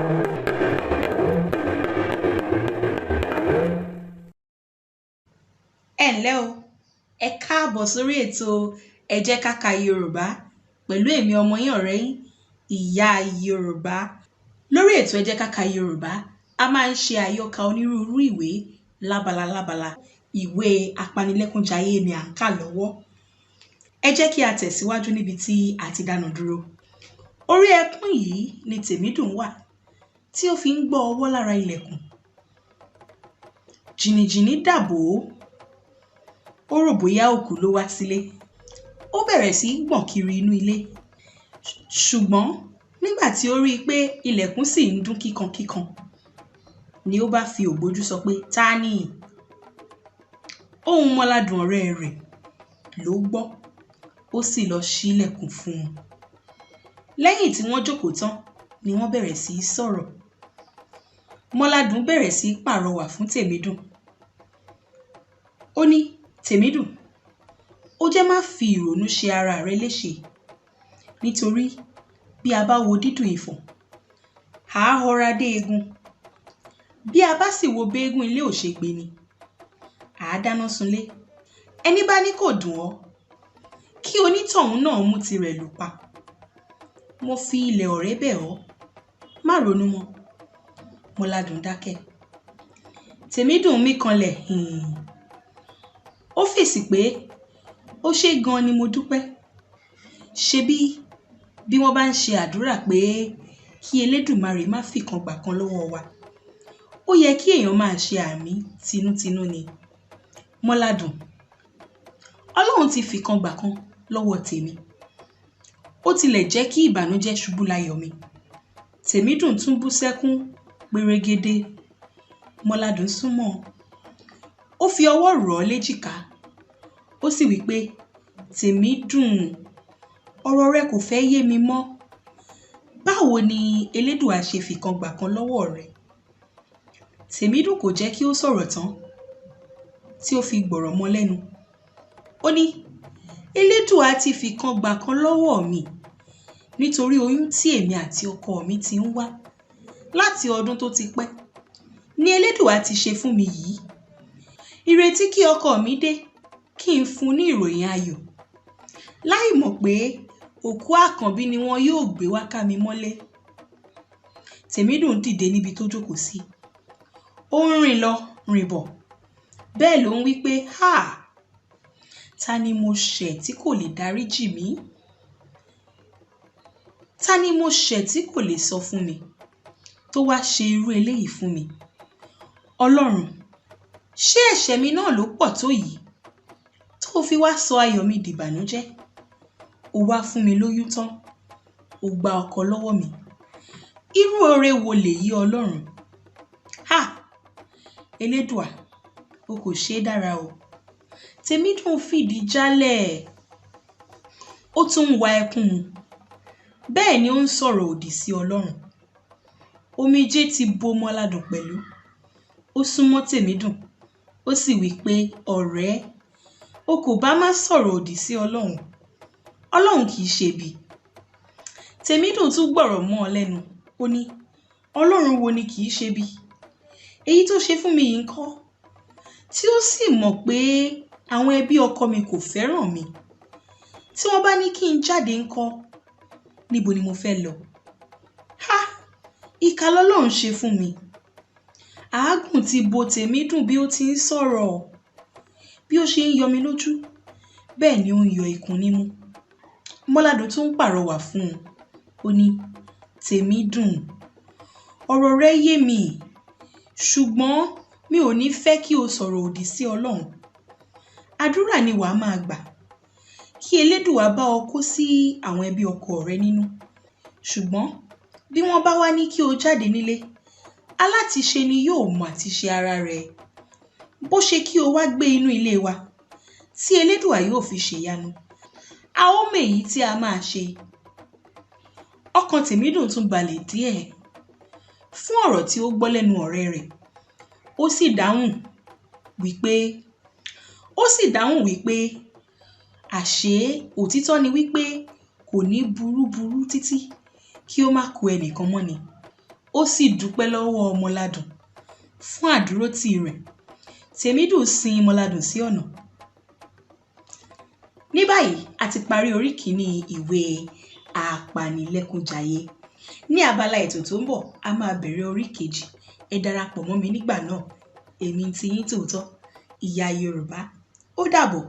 Ẹ ǹlẹ́ o, ẹ káàbọ̀ sórí ètò Ẹ Jẹ́ Ká Ka Yorùbá pẹ̀lú èmi ọmọ yín, ọ̀rẹ́ yín, Ìyá Yorùbá. Lórí ètò Ẹ Jẹ́ Ká Ka Yorùbá, a máa ń ṣe àyọkà onírúurú ìwé lábala lábala. Ìwé apanilẹ́kúnjayé ni à ń kà lọ́wọ́. Ẹ jẹ́ kí a tẹ̀síwájú níbi tí a ti dánu dúró. Orí ẹkún yìí ni Tèmídùn wà tí ó fi ń gbọ́ ọwọ́ lára ilẹ̀kùn. Jìnnìjìnnì dà bò ó, ó rò bóyá òkú ló wá sílé. Ó bẹ̀rẹ̀ sí í gbọ̀n kiri inú ilé. Ṣùgbọ́n nígbà tí ó rí i pé ilẹ̀kùn sì ń dún kíkankíkan ni ó bá fi ògbójú sọ pé, "Ta ni?" Ohùn Mọ́ládùn ọ̀rẹ́ rẹ̀ ló gbọ́, ó sì lọ ṣílẹ̀kùn fún un. Lẹ́yìn tí wọ́n jókòó tán ni wọ́n bẹ̀rẹ̀ sí í sọ̀rọ̀. Mọ́ládùn bẹ̀rẹ̀ sí í pàrọwà fún Tèmídùn. Ó ní, "Tèmídùn, ó jẹ́ má fi ìrònú ṣe ara rẹ léṣe, nítorí bí a bá wo dídùn ìfọ̀n, à á họra dé eegun. Bí a bá sì wo béégún ilé ò ṣe gbé ni, à á dáná sunlé. Ẹní bá ní kò dùn ọ́, kí onítọ̀hún náà mú tirẹ̀ lù pa. Mo fi ilẹ̀ ọ̀rẹ́ bẹ̀ ọ́, má ronú mọ́." Mọ́ládùn dákẹ́. Tèmídùn mí kanlẹ̀ hìn. Ó fèsì pé, "Ó ṣé gan ni mo dúpẹ́. Ṣebí bí wọ́n bá ń ṣe àdúrà pé kí Elédùmarè má fìkan gbàkan lọ́wọ́ wa, ó yẹ kí èèyàn máa ṣe àmín tinútinú ni. Mọ́ládùn, Ọlọ́run ti fìkan gbàkan lọ́wọ́ tèmi. Ó tilẹ̀ jẹ́ kí ìbànújẹ́ ṣubú layọ̀ mi." Tèmídùn tún bú sẹ́kún pérégedé. Mọ́ládùn súnmọ́ ọn. Ó fi ọwọ́ rọ̀ ọ́ léjìká. Ó sì wí pé, "Tèmídùn, ọ̀rọ̀ rẹ kò fẹ́ yé mi mọ́. Báwo ni Elédùà ṣe fìkan gbàkan lọ́wọ́ rẹ?" Tèmídùn kò jẹ́ kí ó sọ̀rọ̀ tán tí ó fi gbọ̀rọ̀ mọ́ lẹ́nu. Ó ní, "Elédùà ti fìkan gbàkan lọ́wọ́ mi nítorí oyún tí èmi àti ọkọ mi ti ń wá láti ọdún tó ti pẹ́ ni Elédùà ti ṣe fún mi yìí. Ìrètí kí ọkọ mi dé kí n fún un ní ìròyìn ayọ̀, láì mọ̀ pé òkú àkànbí ni wọn yóò gbé wá ká mi mọ́lé." Tèmídùn dìde níbi tó jókòó sí. Ó ń rìn lọ rìn bọ̀. Bẹ́ẹ̀ ló ń wí pé, "Háà! Ta ni mo ṣẹ̀ tí kò lè dáríjì mí? Ta ni mo ṣẹ̀ tí kò lè sọ fún mi tó wá ṣe irú eléyìí fún mi? Ọlọ́run, ṣé ẹ̀ṣẹ̀ mi náà ló pọ̀ tó yìí tó fi wá sọ ayọ̀ mi dìbànújẹ́? O wá fún mi lóyún tán, o gba ọkọ lọ́wọ́ mi. Irú oore wo lèyí, Ọlọ́run? Háà! Elédùà, o kò ṣe é dára o." Tèmídùn fìdí jálẹ̀. Ó tún ń wa ẹkún mu. Bẹ́ẹ̀ ni ó ń sọ̀rọ̀ òdì sí Ọlọ́run. Omijé ti bo Mọ́ládùn pẹ̀lú. Ó súnmọ́ Tèmídùn, ó sì wí pé, "Ọ̀rẹ́, o kò bá má sọ̀rọ̀ òdì sí Ọlọ́run. Ọlọ́run kì í ṣe ibi." Tèmídùn tún gbọ̀rọ̀ mọ́ ọ lẹ́nu. Ó ní, "Ọlọ́run wo ni kì í ṣe ibi? Èyí tó ṣe fún mi yìí ńkọ́? Tí ó sì mọ̀ pé àwọn ẹbí ọkọ mi kò fẹ́ràn mi. Tí wọ́n bá ní kí n jáde ńkọ́, níbo ni mo fẹ́ lọ? Há! Ìkà lọ́lọ́run ṣe fún mi." Àágùn ti bo Tèmídùn bí ó ti ń sọ̀rọ̀. Bí ó ṣe ń yọmi lójú, bẹ́ẹ̀ ni ó ń yọ ikùn nímú. Mọ́ládùn tún ń pàrọwà fún un. Ó ní, "Tèmídùn, ọ̀rọ̀ rẹ yé mi, ṣùgbọ́n mi ò ní fẹ́ kí o sọ̀rọ̀ òdì sí Ọlọ́run. Àdúrà ni wàá máa gbà kí Elédùà bá ọ kó sí àwọn ẹbí ọkọ rẹ nínú. Ṣùgbọ́n bí wọ́n bá wá ní kí o jáde nílé, alátiṣe ni yóò mọ àtiṣe ara rẹ̀. Bó ṣe kí o wá gbé inú ilé wa tí Elédùà yóò fi ṣèyanu, a ó mọ èyí tí a máa ṣe." Ọkàn Tèmídùn tún balẹ̀ díẹ̀ fún ọ̀rọ̀ tí ó gbọ́ lẹ́nu ọ̀rẹ́ rẹ̀. Ó sì dáhùn wípé ó sì dáhùn wípé àṣé òtítọ́ ni wípé kò ní burú burú títí kí ó má ku ẹnìkan mọ́ ni. Ó sì dúpẹ́ lọ́wọ́ Ọmọládùn fún àdúrótì rẹ̀. Tèmídùn sin Mọládùn sí ọ̀nà. Ní báyìí, a ti parí orí kìíní ìwé Apanilẹ́kúnjayé. Ní abala ètò tó ń bọ̀, a máa bẹ̀rẹ̀ orí kejì. Ẹ darapọ̀ mọ́ mi nígbà náà. Èmi ti yín tòótọ́, Ìyá Yorùbá. Ó dàbọ̀.